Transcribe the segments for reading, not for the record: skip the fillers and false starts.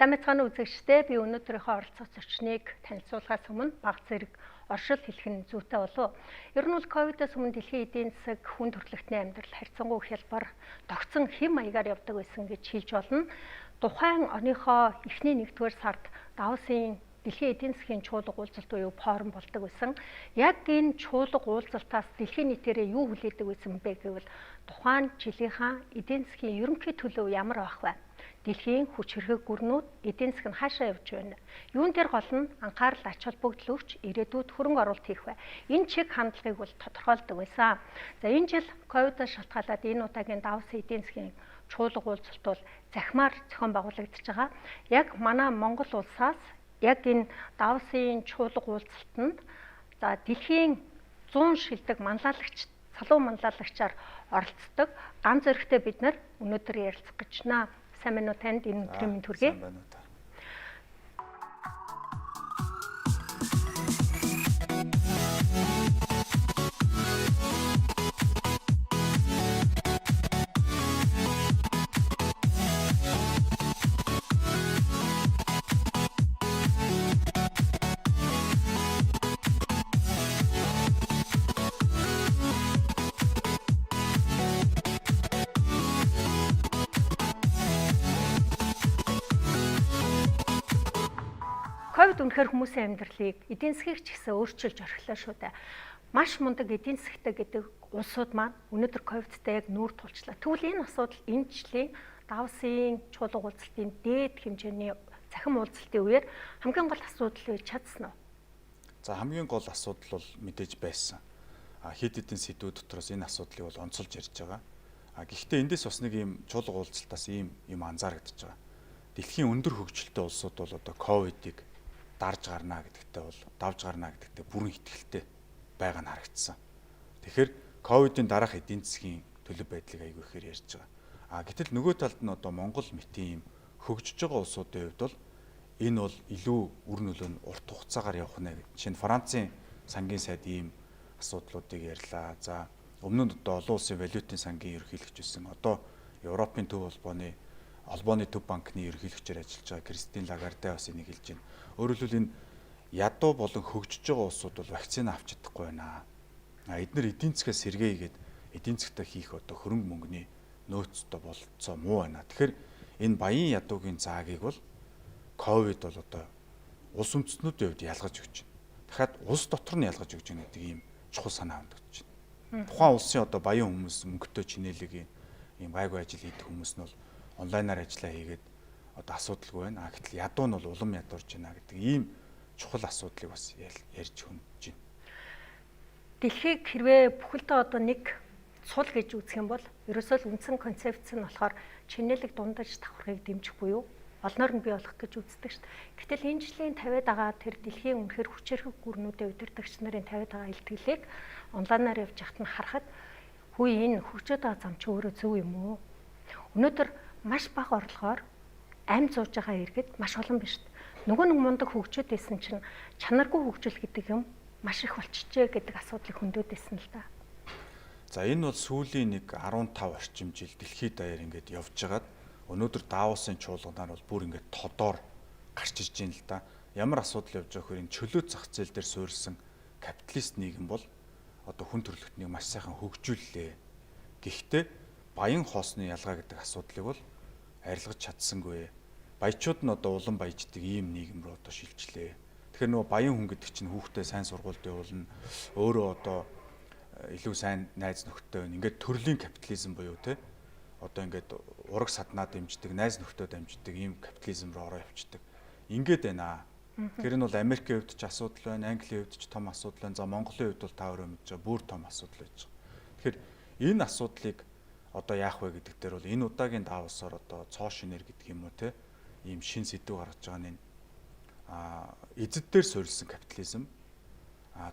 Сайн мэцгааны үзэгчдээ, би өнөөдрийнхөө оролцох зочныг танилцуулахаас өмнө баг зэрэг оршил хэлэх нь зүйтэй болов. Ер нь бол ковидоос өмнө дэлхийн эдийн засаг, хүн төрөлхтний амьдрал харьцангуй хялбар, тогтсон хэм маягаар явдаг байсан гэж хэлж болно. Тухайн оныхоо эхний 1-р сард Давосын дэлхийн эдийн засгийн чуулга уулзалт буюу форум болдог байсан. Яг энэ чуулга уулзалтаас дэлхийн нийтээрээ юу хүлээдэг байсан бэ гэвэл тухайн жилийнхаа эдийн засгийн ерөнхий төлөв ямар байх вэ? Дэлхийн хүч хэрэг гүрнүүд, эдийн засаг нь хаашаа явж байна? Юун дээр гол нь анхаарал ач холбогдол өгч ирээдүйд хөрөнгө оруулалт хийх вэ? Энэ чиг хандлагыг бол тодорхойлдог байсан. За, энэ жил ковидоос шалтгаалаад энэ удаагийн Давосын эдийн засгийн чуулга уулзалт бол захимаар зохион байгуулагдаж байгаа. Яг манай Монгол улсаас яг энэ Давосын чуулга уулзалтанд, за, дэлхийн 100 шилдэг манлайлагч, залуу манлайлагчаар оролцдог ган зөрөгтэй бид нар өнөөдөр ярилцах гэж байна. Сайн байна уу, танд энэ өдрийн мэнд хүргэе. Сайн байна уу та. Ковид үнэхээр хүмүүсийн амьдралыг, эдийн засгийг ч гэсэн өөрчилж орхилоо шүү дээ. Маш мундаг эдийн засагтай гэдэг улсууд маань өнөөдөр ковидтай яг нүүр тулчлаа. Тэгвэл энэ асуудал энэ жилийн Давосын чуулга уулзалтын дээд хэмжээний цахим уулзалтын үеэр хамгийн гол асуудал байж чадсан уу? За, хамгийн гол асуудал бол мэдээж байсан. Хэд хэдэн сэдвүүд дотроос энэ асуудлыг бол онцолж ярьж байгаа. Гэхдээ эндээс бас нэг юм, чуулга уулзалтаас ийм юм анзаарэгдэж байгаа. Дэлхийн өндөр хөгжилтэй улсууд бол одоо ковидыг дарж гарна гэдэгтээ бол, давж гарна гэдэгтээ бүрэн итгэлтэй байгаа нь харагдсан. Тэгэхээр ковидын дараах эдийн засгийн төлөв байдлыг айгүй ихээр ярьж байгаа. Гэтэл нөгөө талд нь одоо Монгол мэтийн юм хөгжиж байгаа улсуудын хувьд бол энэ бол илүү үр нөлөө нь урт хугацаагаар явах нэ гэж. Жишээ нь, Францын сангийн сайд ийм асуудлуудыг ярьлаа. За, өмнө нь одоо олон улсын валютын сангийн ерөнхийлөгч байсан. Одоо Европын төв холбооны төв банкны ерөнхийлөгчөөр ажиллаж байгаа Кристин Лагарде бас энийг хэлж байна. Өөрөөр хэлбэл, энэ ядуу болон хөгжиж байгаа улсууд бол вакцина авч чадахгүй байна. Эднэр эдийн засгаас сэргээгээд эдийн засгтаа хийх одоо хөрөнгө мөнгөний нөөцтэй бололцоо муу байна. Тэгэхээр энэ баян ядуугийн заагийг бол ковид бол одоо улс үндэстнүүдийн хувьд ялгаж өгч байна. Дахиад улс дотор нь ялгаж өгч байна гэдэг ийм чухал санаа хөндөгдөж байна. Тухайн улсын одоо баян хүмүүс, мөнгөтэй, чинээлэг ийм гайгүй ажил хийдэг хүмүүс нь бол онлайнаар ажиллаа хийгээд одоо асуудалгүй байна. Гэтэл ядуу нь бол улам ядуурж байна гэдэг ийм чухал асуудлыг бас ярьж хөндөж байна. Дэлхийг хэрвээ бүхэлдээ одоо нэг цул гэж үзэх юм бол ерөөсөө л үндсэн концепц нь болохоор чинээлэг дундаж давхаргыг дэмжих буюу олноор нь бий болох гэж үздэг шүү дээ. Гэтэл энэ жилийн тавиад байгаа тэр дэлхийн үнэхээр хүчирхэг гүрнүүдээ удирдагч нарын тавиад байгаа илтгэлийг онлайнаар явж байхад нь харахад, хүү, энэ хөгжөөд байгаа зам чи өөрөө зөв юм уу? Өнөөдөр маш бага орлогоор амь зууж байгаа иргэд маш олон биш үү? Нөгөө нэг мундаг хөгжөөд байсан чинь чанаргүй хөгжил гэдэг юм маш их болчихжээ гэдэг асуудлыг хөндөд байсан л да. За, энэ бол сүүлийн нэг 15 орчим жил дэлхийд даяар ингээд явж байгаад өнөөдөр Давосын чуулганаар бол бүр ингээд тодоор гарч ирж байна л да. Ямар асуудал явж байгаа гэхээр энэ чөлөө зах зээл дээр суурилсан капиталист нийгэм бол одоо хүн төрөлхтнийг маш сайхан хөгжүүллээ. Гэхдээ баян хоосны ялгаа гэдэг асуудлыг бол арилгаж чадсангүй. Баячууд нь одоо улам баяждаг ийм нийгэм рүү одоо шилжлээ. Тэгэхээр нөгөө баян хүн гэдэг чинь хүүхдээ сайн сургуульд явуулна. Өөрөө одоо илүү сайн найз нөхдөд байна. Ингээд төрлийн капитализм буюу те одоо ингээд ураг саднаа дэмждэг, найз нөхдөд дэмждэг ийм капитализм руу ороо явцдаг. Ингээд байна. Тэр нь бол Америкийн хувьд ч асуудал байна, Английн хувьд ч том асуудал байна. За, Монголын хувьд бол та өөрөө мэдж байгаа, бүр том асуудал байж байгаа. Тэгэхээр энэ асуудлыг одоо яах вэ гэдэг дээр бол энэ удаагийн Давосоор одоо цоо шинээр гэдэг юм уу те ийм шин сэдв гаргаж байгаа нь эзэд дээр суурилсан капитализм,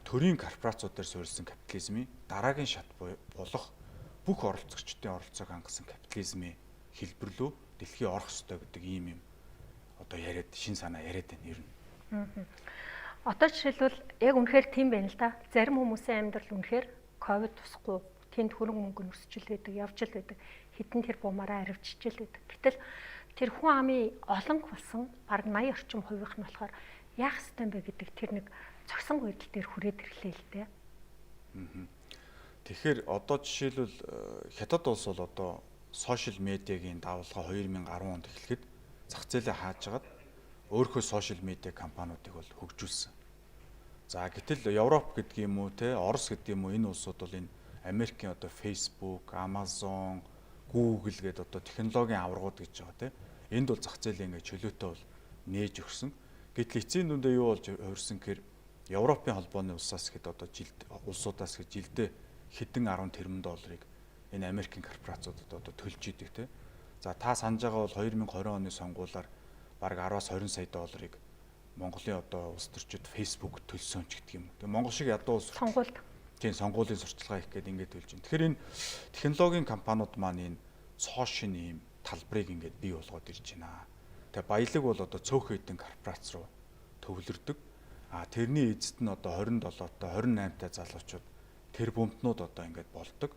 төрийн корпорациуд дээр суурилсан капитализмын дараагийн шат болох бүх оролцогчдын оролцоог хангасан капитализмын хэлбэр рүү дэлхий орох ёстой гэдэг ийм юм одоо яриад, шин санаа яриад байна ер нь. Одоо жишээлбэл яг үнэхээр тийм байна л да. Зарим хүмүүсийн амьдрал үнэхээр ковид тусахгүй тэнд хөрөнгө мөнгө нь өсчил байдаг, явж л байдаг. Хэдэн тэр бумаараа аривчж л байдаг. Гэтэл Тэр хүн амын олон болсон бараг 80 орчим хувийнх нь болохоор яах ёстой юм бэ гэдэг тэр нэг цогсон гуйдал дээр хүрээд ирлээ л дээ. Тэгэхээр одоо жишээлбэл Хятад улс бол одоо сошиал медиагийн давалгаа 2010 онд эхлэхэд зах зээлээ хааж хагаад өөрийнхөө сошиал медиа компаниудыг бол хөгжүүлсэн. За гэтэл Европ гэдэг юм уу те Орос гэдэг юм уу энэ улсууд бол энэ Америкийн одоо Facebook, Amazon, Google гэдэг одоо технологийн аваргууд гэж байгаа те. Энд бол зах зээлээ ингээд чөлөөтэй бол нээж өгсөн. Гэтэл эцсийн дүндээ юу болж хувирсан гэхээр Европын холбооны улсаас гэхэд одоо жилд улсуудаас гэж жилдээ хэдэн 10 тэрбум долларыг энэ Америкийн корпорациудад одоо төлж идэг те. За та санаж байгаа бол 2020 оны сонгуулиар бараг 10-аас 20 сая долларыг Монголын одоо улс төрчид Facebook төлсөн ч гэдэг юм. Тэгээ Монгол шиг ядуу улс сонгуульд тийм сонгуулийн сурчлагаа хийх гээд ингээд төлж байна. Тэгэхээр энэ технологийн компаниуд маань энэ сошиал ийм талбарыг ингээд бий болгоод ирж байна. Тэгээ баялаг бол одоо цөөхөн хэдэн корпорац руу төвлөрдөг. А тэрний эзэд нь одоо 27-той 28-тай залуучууд тэр бумтнууд одоо ингээд болдог.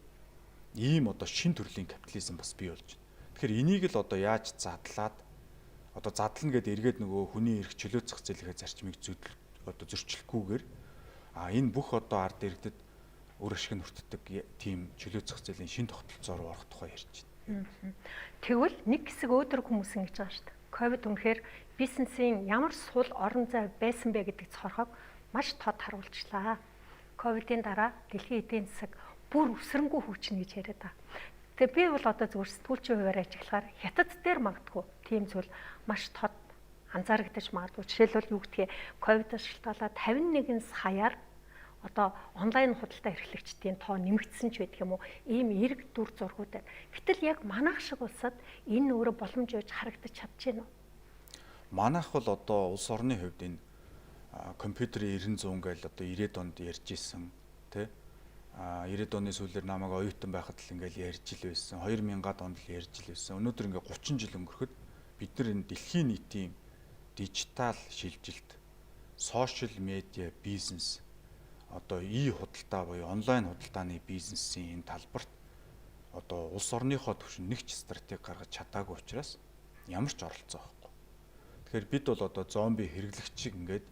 Ийм одоо шин төрлийн капитализм бас бий болж байна. Тэгэхээр энийг л одоо яаж задлаад одоо задлана гэдээ эргээд нөгөө хүний эрх чөлөө зах зээлийнхээ зарчмыг зүдл одоо зөрчлөхгүйгээр а энэ бүх одоо ард иргэдэд үр ашиг нь хүртдэг тийм чөлөө зах зээлийн шин тогтолцоо руу орох тухай ярьж байна. Тэгвэл нэг хэсэг өөдрөг хүмүүс ингэж байгаа шүү дээ. Ковид үнэхээр бизнесийн ямар сул орон зай байсан бэ гэдэг цорхог маш тод харуулчлаа. Ковидын дараа дэлхийн эдийн засаг бүр өсрөнгөө хөгжинэ гэж яриад байгаа. Тэгээ би бол одоо зүгээр сэтгүүлчийн хувиар ажиглахаар хятад дээр магадгүй тийм зүйл маш тод анзаарэгдэж магадгүй. Жишээлбэл юу гэдгийг ковидоос шалтгаалаад 51 саяар одоо онлайн худалдаа эрхлэгчдийн тоо нэмэгдсэн ч байдаг юм уу? Ийм эрг дүр зургууд байна. Гэтэл яг манайх шиг улсад энэ өөрөө боломж байж харагдаж чадж байна уу? Манайх бол одоо улс орны хувьд энэ компьютерийн 90 100 гээл одоо 90-ад онд ярьж исэн тий 90-ад оны сүүлээр намайг оюутан байхад л ингээл ярьж л байсан. 2000-ад онд л ярьж л байсан. Өнөөдөр ингээ 30 жил өнгөрөхөд бид нар энэ дэлхийн нийтийн дижитал шилжилт, сошиал медиа бизнес одоо и худалдаа буюу онлайн худалдааны бизнесийн энэ талбарт одоо улс орныхоо түвшинд нэг ч стратеги гаргаж чадаагүй учраас ямар ч оролцоо байхгүй. Тэгэхээр бид бол одоо зомби хэрэглэгчийг ингээд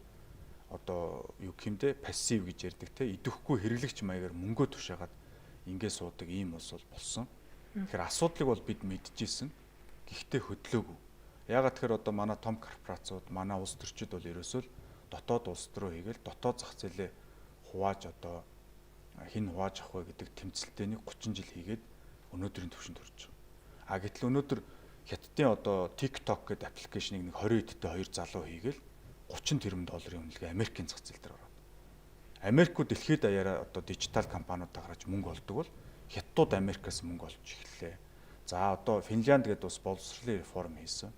одоо юу гэмдэ пассив гэж ярьдаг те идэвхгүй хэрэглэгч маягаар мөнгөө тушаагаад ингээ суудаг ийм улс бол болсон. Тэгэхээр асуудлыг бол бид мэдчихсэн. Гэхдээ хөдлөөгүй. Яагаад тэгэхээр одоо манай том корпорациуд, манай улс төрчид бол ерөөсөө л дотоод улс руу хийгээл дотоод зах зээлээ хувааж одоо хэн хувааж авах вэ гэдэг тэмцэлтээнийг 30 жил хийгээд өнөөдрийн түвшинд хүрч байгаа. А гэтэл өнөөдөр Хятадын одоо TikTok гэдэг аппликейшнийг нэг 20 эдтэй хоёр залуу хийгээл 30 тэрбум долларын үнэлгээ Америкийн зах зээл дээр ороод. Америкууд дэлхийд даяараа одоо дижитал компаниудаа гаргаж мөнгө олдог бол Хятадууд Америкаас мөнгө олж эхэллээ. За одоо Финлянд гэдэг бас боловсролын реформ хийсэн.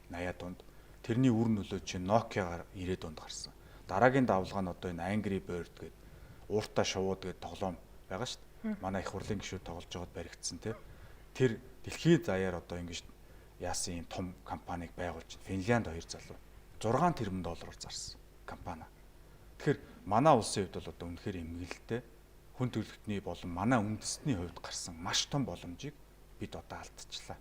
80-аад онд тэрний үр нөлөө чинь Nokia-гаар 90-ад онд гарсан. Дараагийн давлгаа нь одоо энэ Angry Bird гэдэг ууртаа шувууд гэдэг тоглоом байгаа шүү дээ. Манай их хурлын гишүүд тоглож байгаад баригдсан тий. Тэр дэлхийд заяар одоо ингэж яасан юм том компанийг байгуулж Финлянд хоёр залуу 6 тэрбум доллараар зарсан компани. Тэгэхээр манай улсын хувьд бол одоо үнэхээр эмгэлтэй хүн төрөлхтний болон манай үндэстний хувьд гарсан маш том боломжийг бид одоо алдчихлаа.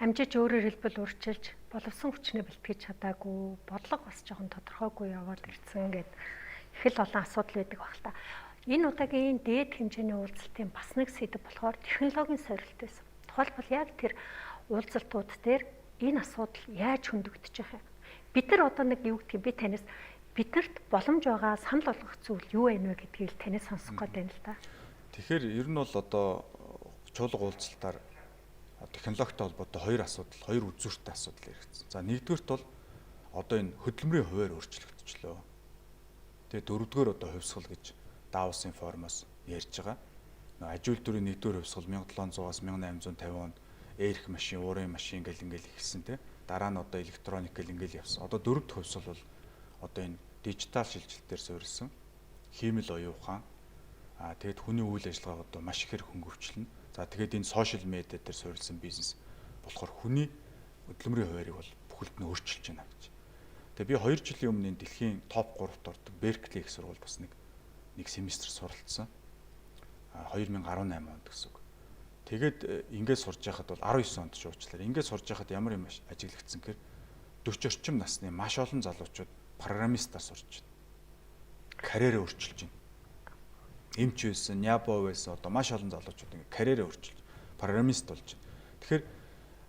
Амжиж өөрөөр хэлбэл урьдчилж боловсон хүчнээ бэлтгэж чадаагүй, бодлого бас жоохон тодорхойгүй яваад ирсэн гэд их л олон асуудал байдаг баг л та. Энэ удаагийн дээд хэмжээний уулзалтын бас нэг сэдэв болохоор технологийн сорилт байсан. Тухайлбал яг тэр уулзалтууд дээр энэ асуудал яаж хөндөгдөж байгаа юм? Бид нар одоо нэг юу гэдгийг би танаас биднэрт боломж байгаа санал болгох зүйл юу байна вэ гэдгийг л танаас сонсох гээд байна л да. Тэгэхээр ер нь бол одоо чуулга уулзалтаар технологитой холбоотой хоёр асуудал, хоёр үзүүртэй асуудал яригдсан. За нэгдүгээрт бол одоо энэ хөдөлмөрийн хуваар өөрчлөгдчихлөө. Тэгээ дөрөвдүгээр одоо хувьсгал гэж Давосын форумоос ярьж байгаа. Нөө аж үйлдвэрийн нэгдүгээр хувьсгал 1700-аас 1850 онд эрх машин, уурын машин гэл ингээл эхэлсэн те. Дараа нь одоо электроник гэл ингээл явсан. Одоо дөрөв дэх хувьсгал бол одоо энэ дижитал шилжилтээр суурилсан хиймэл оюун ухаан тэгээд хүний үйл ажиллагааг одоо маш ихээр хөнгөвчлөнө. За тэгээд энэ сошиал медиа дээр суурилсан бизнес болохоор хүний хөдөлмөрийн хуваарийг бол бүхэлд нь өөрчилж байна гэж. Тэгээ би 2 жилийн өмнө энэ дэлхийн топ 3-т ордог Беркли их сургуульд бас нэг семестр суралцсан. 2018 онд гэсэн үг. Тэгээд ингээд сурж байхад бол 19 онд ч уучлаарай. Ингээд сурж байхад ямар юм ажиглагдсан гэхээр 40 орчим насны маш олон залуучууд программистаар сурч байна. Карьерээ өөрчилж байна. Эмч байсан, нябо байсан одоо маш олон залуучууд ингээд карьерээ өөрчилж программист болж байна. Тэгэхээр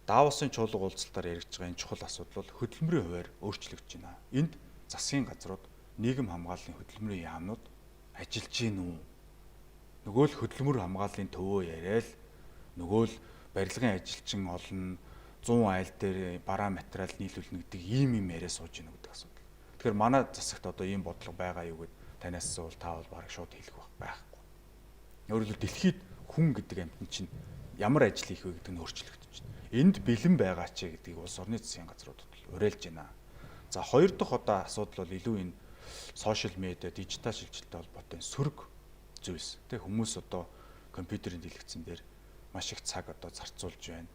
Давосын чуулга уулзалтаар яригдж байгаа энэ чухал асуудал бол хөдөлмөрийн хуваар өөрчлөгдөж байна. Энд засгийн газрууд, нийгэм хамгааллын хөдөлмөрийн яамнууд ажиллаж гин үү? Нөгөө л хөдөлмөр хамгааллын төвөө яриад нөгөө л барилгын ажилчин олон 100 айл дээр бараа материал нийлүүлнэ гэдэг ийм юм яриа сууж гинэ гэдэг асуудал. Тэгэхээр манай засагт одоо ийм бодлого байгаа юу гэд танаас асуувал та бол бараг шууд хэлэх байхгүй. Өөрөөр хэлбэл дэлхийд хүн гэдэг амьтан чинь ямар ажил хийх вэ гэдэг нь өөрчлөгдөж байна. Энд бэлэн байгаа ч гэдгийг улс орны засгийн газруудад бол уриалж байна. За хоёр дахь одоо асуудал бол илүү энэ сошиал медиа, дижитал шилжилттэй холбоотой сөрөг зүйлс. Тэ хүмүүс одоо компьютерийн дэлгэцэн дээр маш их цаг одоо зарцуулж байна.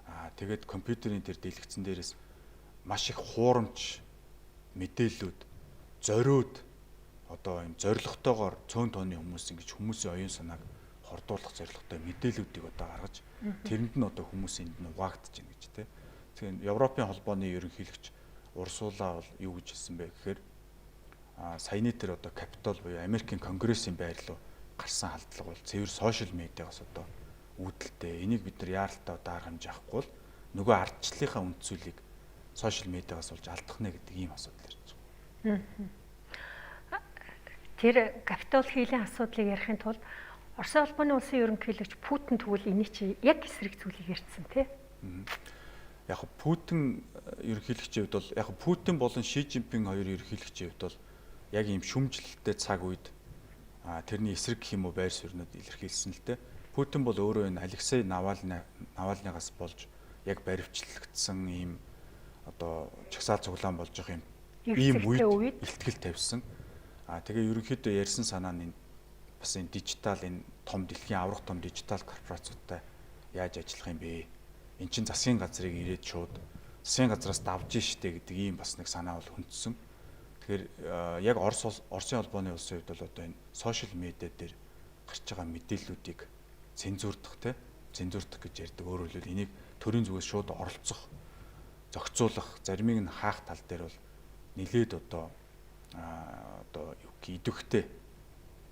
Аа тэгээд компьютерийн тэр дэлгэцэн дээрээс маш их хуурамч мэдээллүүд зориуд одоо юм зоригтойгоор цөөн тооны хүмүүс ингэж хүмүүсийн оюун санааг хордуулах зорилготой мэдээллүүдийг одоо гаргаж тэрэнд нь одоо хүмүүс энд нь угаагдаж байна гэж тэ. Тэгэхээр Европын холбооны ерөнхийлөгч Урсула бол юу гэж хэлсэн бэ гэхээр саяны тэр одоо Капитол буюу Америкийн Конгрессийн байр руу гарсан халдлага бол цэвэр сошиал медиагаас одоо үүдэлтэй. Энийг бид нар яаралтай одоо арга хэмжээ авахгүй бол нөгөө ардчлалынхаа үнд зүйлийг сошиал медиагаас болж алдах нэ гэдэг ийм асуудал ярьж байгаа. Тэр Капитол хийлийн асуудлыг ярихын тулд Оросын холбооны улсын ерөнхийлөгч Путин тэгвэл эний чи яг эсрэг зүйлийг ярьсан тий. Яг Путин ерөнхийлөгчийн хувьд бол яг Путин болон Ши Жинпин хоёр ерөнхийлөгчийн хувьд бол яг ийм шүмжлэлтэй цаг үед тэрний эсрэг гэх юм уу байр суурнууд илэрхийлсэн л дээ. Путин бол өөрөө энэ Алексей Навальныгаас болж яг баривчлагдсан ийм одоо чагсаал цуглаан болж байгаа юм ийм үед илтгэл тавьсан. Тэгээ ерөнхийдөө ярьсан санаа нь бас энэ дижитал энэ том дэлхийн аврах том дижитал корпорациудтай яаж ажиллах юм бэ? Эн чин засгийн газрыг ирээд шууд засгийн газраас давж штэ гэдэг ийм бас нэг санаа бол хүндсэн. Тэгэхээр яг Оросын холбооны улсын хувьд бол одоо энэ сошиал медиа дээр гарч байгаа мэдээллүүдийг цензурдах те цензурдах гэж ярьдаг. Өөрөөр хэлбэл энийг төрийн зүгээс шууд оролцох, зохицуулах, заримыг нь хаах тал дээр бол нилээд одоо одоо юу гэх идэвхтэй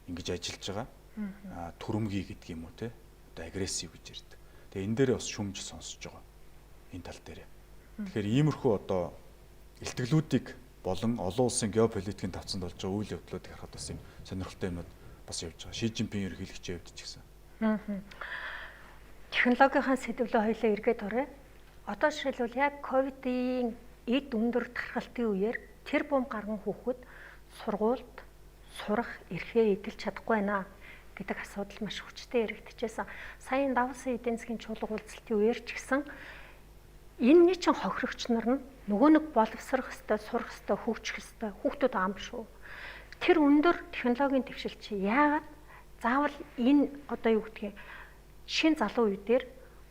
ингэж ажиллаж байгаа. Түрэмгий гэдэг юм уу те одоо агрессив гэж ярьдаг. Тэгээ энэ дээрээ бас шүмж сонсож байгаа. Энэ тал дээрээ. Тэгэхээр иймэрхүү одоо илтгэлүүдийг болон олон улсын геополитикийн тавцанд болж байгаа үйл явдлуудыг харахад бас юм сонирхолтой юмнууд бас явж байгаа. Ши Жинпин ерөнхийлөгчийн хувьд ч гэсэн. Технологийн сэдвлөө хоёлаа эргээд оръё. Одоо жишээлбэл яг ковидын эд өндөр тархалтын үеэр тэр бум гарган хүүхэд сургуульд сурах эрхээ эдэлж чадахгүй байна гэдэг асуудал маш хүчтэй яригдчихсэн. Саяын Давосын эдийн засгийн чуулга уулзалтын үеэр ч гэсэн энэний чинь хохирогч нар нь нөгөө нэг боловсрох хэвээр, сурах хэвээр, хөгжих хэвээр хүүхдүүд ам шүү. Тэр өндөр технологийн дэвшил чи яагаад заавал энэ одоо юу гэдгийг шин залуу үе дээр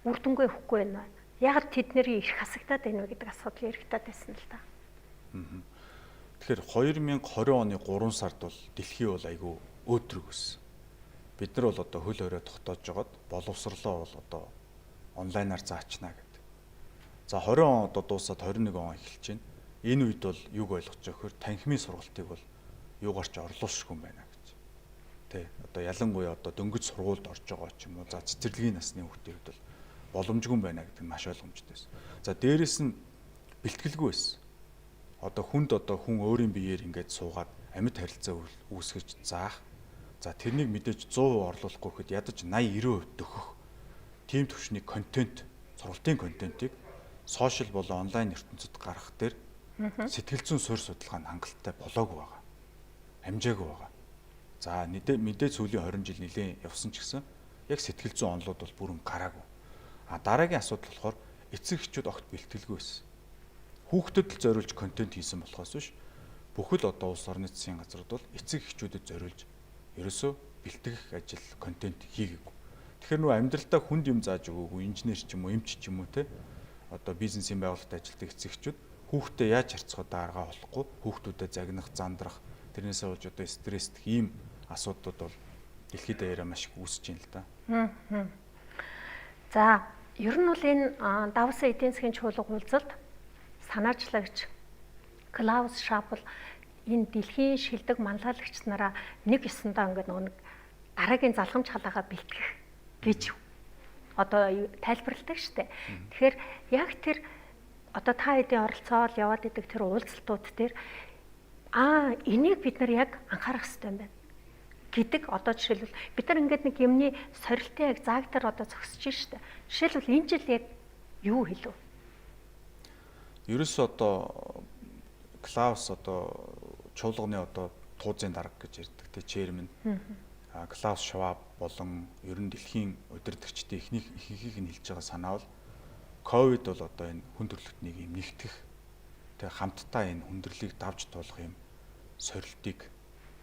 үр дүнгээ өгөхгүй байна вэ? Яагаад тэдний эрх хасагдаад байна вэ гэдэг асуудал яригдаад байсан л да. Тэгэхээр 2020 оны 3 сард бол дэлхий бол айгүй өөдрөг өссөн. Бид нар бол одоо хөл хорой тогтоож жагаад боловсрлоо бол одоо онлайнаар заачна гэдэг. За 20 он одоо дуусаад 21 он эхэлж байна. Энэ үед бол юг ойлгож байгаа гэхээр танхимын сургалтыг бол юугаар ч орлуулшгүй юм байна гэж. Тэ одоо ялангуяа одоо дөнгөж сургуульд орж байгаа ч юм уу за цэцэрлэгийн насны хүүхдийн хувьд бол боломжгүй юм байна гэдэг нь маш ойлгомжтой байсан. За дээрэс нь бэлтгэлгүй байсан. Одоо хүнд одоо хүн өөрийн биеэр ингээд суугаад амьд харилцаа үүсгэж заах. За тэрнийг мэдээж 100% орлуулахгүй гэхэд ядаж 80 90% дөхөх тийм түвшний контент, сургалтын контентыг сошиал болон онлайн ертөнцид гаргах дээр сэтгэл зүйн суурь судалгаа нь хангалттай болоогүй байгаа. Амжаагүй байгаа. За мэдээ сүүлийн 20 жил нэлээд явсан ч гэсэн яг сэтгэл зүйн онолууд бол бүрэн гараагүй. А дараагийн асуудал болохоор эцэг эхчүүд огт бэлтгэлгүй байсан. Хүүхдэд л зориулж контент хийсэн болохоос биш бүхэл одоо улс орны засгийн газрууд бол эцэг эхчүүдэд зориулж ерөөсөө бэлтгэх ажил контент хийгээгүй. Тэгэхээр нөгөө амьдралдаа хүнд юм зааж өгөөгүй инженер ч юм уу эмч ч юм уу те одоо бизнесийн байгууллагад ажилладаг эцэг эхчүүд хүүхдээ яаж харьцах одоо аргаа олохгүй хүүхдүүдэд загнах, зандрах, тэрнээсээ болж одоо стресстэх ийм асуудлууд бол дэлхийд даяараа маш их үүсэж байна л да. За, ер нь бол энэ Давосын эдийн засгийн чуулга уулзалт санаачлагч Клаус Шваб бол энэ дэлхийн шилдэг манлайлагч нараа нэг ёсондоо ингээд нөгөө нэг дараагийн залгамж халаагаа бэлтгэх гэж одоо тайлбарладаг штэ. Тэгэхээр яг тэр одоо та хэдийн оролцоол яваад идэг тэр уулзалтууд дээр энийг бид нар яг анхаарах хэрэгтэй юм байна гэдэг одоо жишээлбэл бид нар ингээд нэг юмны сорилтын яг заагдar одоо зогсож штэ. Жишээлбэл энэ жил яг юу хэлв? Ерөөсөө одоо Клаус одоо чуулганы одоо туузын дарга гэж ярьдаг те chairman. Клаус Шваб болон ер нь дэлхийн удирдагчдын ихэнхийг нь хэлж байгаа санаа бол ковид бол одоо энэ хүн төрөлхтнийг юм нэгтгэх тэг хамтдаа энэ хүндрэлийг давж туулах юм сорилтыг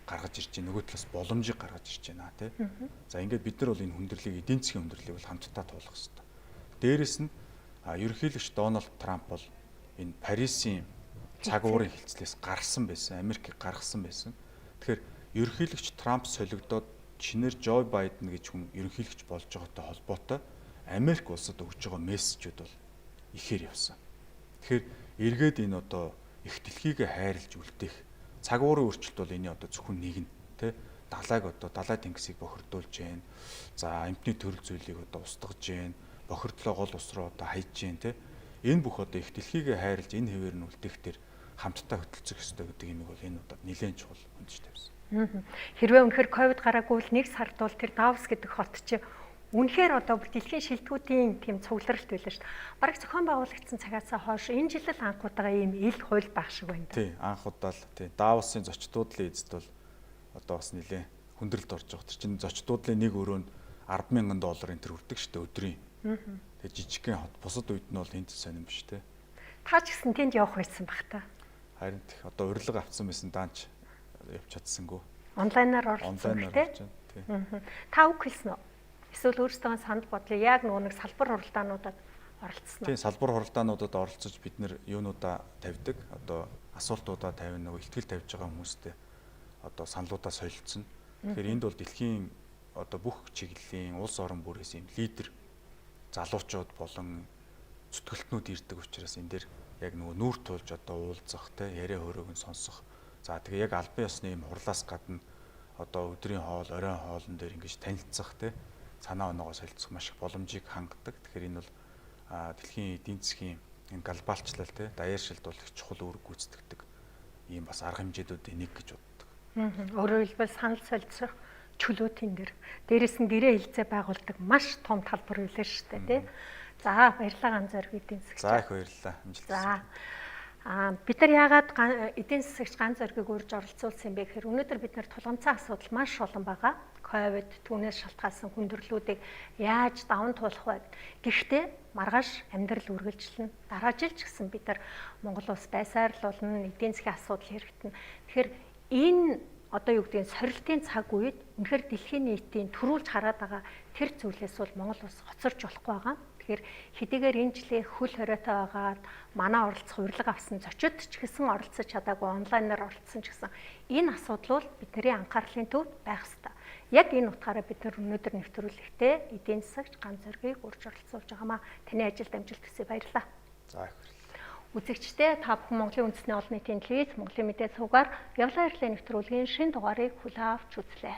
гаргаж ирж байна. Нөгөө талаас боломжийг гаргаж ирж байна тий. За ингээд бид нар бол энэ хүндрэлийг эдийн засгийн хүндрэлийг бол хамтдаа туулах хэрэгтэй. Дээрэс нь ерөнхийлөгч Дональд Трамп бол энэ Парисын цаг уурын хилцлээс гарсан байсан. Америкийг гаргасан байсан. Тэгэхээр ерөнхийлөгч Трамп солигдоод шинээр Жо Байден гэж хүн ерөнхийлөгч болж байгаатай холбоотой Америк улсад өгж байгаа мессежүүд бол ихээр явсан. Тэгэхээр эргээд энэ одоо их дэлхийгээ хайрлж үлдээх цаг уурын өөрчлөлт бол энэ одоо зөвхөн нэг нь тий далайг одоо далай тэнгисийг бохирдуулж гэн. За амьтны төрөл зүйлийг одоо устгаж гэн. Бохирдлоо гол ус руу одоо хайж гэн тий. Энэ бүх одоо их дэлхийгээ хайрлж энэ хэвээр нь үлдээх тэр хамтдаа хөтөлцөх ёстой гэдэг юмыг бол энэ удаад нэлээд чухал хөндөж тавьсан. Хэрвээ үнэхээр ковид гараагүй л нэг сард бол тэр Давос гэдэг хот чи үнэхээр одоо бүр дэлхийн шилдэгүүдийн тийм цугларалт байлаа шүү дээ. Бараг зохион байгуулагдсан цагаасаа хойш энэ жил л анх удаага ийм ил хууль байх шиг байна. Тий, анх удаа л тий. Давосын зочдуудлын эзэд бол одоо бас нэлээд хүндрэлд орж байгаа. Тэр чинь зочдуудлын нэг өрөөнд $10,000 энэ төр хүрдэг шүү дээ өдрийн. Тэгээ жижигхэн хот бусад үед нь бол энд сонирн биш те. Та ч гэсэн тэнд явах байсан бах та. Харин тех одоо урилга авсан байсан даанч явж чадсангүй. Онлайнаар оролцсон тий. Та үг хэлсэн үү? Эсвэл өөрсдөө санал бодлоо яг нөгөө нэг салбар хуралдаануудад оролцсон уу? Тийм, салбар хуралдаануудад оролцож бид нэр юунуудаа тавьдаг. Одоо асуултуудаа тавина, нөгөө ихтгэл тавьж байгаа хүмүүстэй одоо саналуудаа солилцсон. Тэгэхээр энд бол дэлхийн одоо бүх чиглэлийн улс орон бүрээс юм лидер залуучууд болон зүтгэлтнүүд ирдэг учраас энэ дээр яг нөгөө нүүр тулж одоо уулзах те яриа хөрөөг нь сонсох. За тэгээ яг албан ёсны юм хурлаас гадна одоо өдрийн хоол, оройн хоолн дээр ингэж танилцах те санаа оноогоо солилцох маш их боломжийг хангадаг. Тэгэхээр энэ бол дэлхийн эдийн засгийн энэ глобалчлал те даяаршилд бол их чухал үүрэг гүйцэтгэдэг ийм бас арга хэмжээнүүдийн нэг гэж боддог. Өөрөөр хэлбэл санал солилцох чөлөөтийн дэр. Дээрээс нь гэрээ хэлцээ байгуулдаг маш том талбар байлаа шүү дээ тий. За баярлалаа Ганзориг эдийн засгч. За их баярлалаа. Амжилт. За бид нар яагаад эдийн засагч Ганзоригийг урьж оролцуулсан юм бэ гэхээр өнөөдөр бид нар тулгамцсан асуудал маш олон байгаа. Ковид түүнээс шалтгаалсан хүндрэлүүдийг яаж даван туулах вэ? Гэхдээ маргааш амьдрал үргэлжлэнэ. Дараа жил ч гэсэн бид нар Монгол улс байсаар л болно, эдийн засгийн асуудал хэрэгтэнэ. Тэгэхээр энэ одоо юу гэдгийг сорилтын цаг үед үнэхээр дэлхийн нийтийн төрүүлж хараад байгаа тэр зүйлээс бол Монгол улс хоцорч болохгүй байгаа. Тэгэхээр хэдийгээр энэ жилийн хөл хориотой байгаад манай оролцох урилга авсан зочид ч гэсэн оролцож чадаагүй онлайнаар оролцсон ч гэсэн энэ асуудал бол бидний анхаарлын төвд байх ёстой. Яг энэ утгаараа бид нар өнөөдөр нэвтрүүлэгтээ эдийн засагч Ганзоргийг урьж оролцуулж байгаамаа. Таны ажилд амжилт хүсье, баярлалаа. За их баярлалаа. Үзэгчдээ та бүхэн Монголын үндэсний олон нийтийн телевиз, Монголын мэдээ сувгаар Явлаа ирлээ нэвтрүүлгийн шинэ дугаарыг хүлээн авч үзлээ.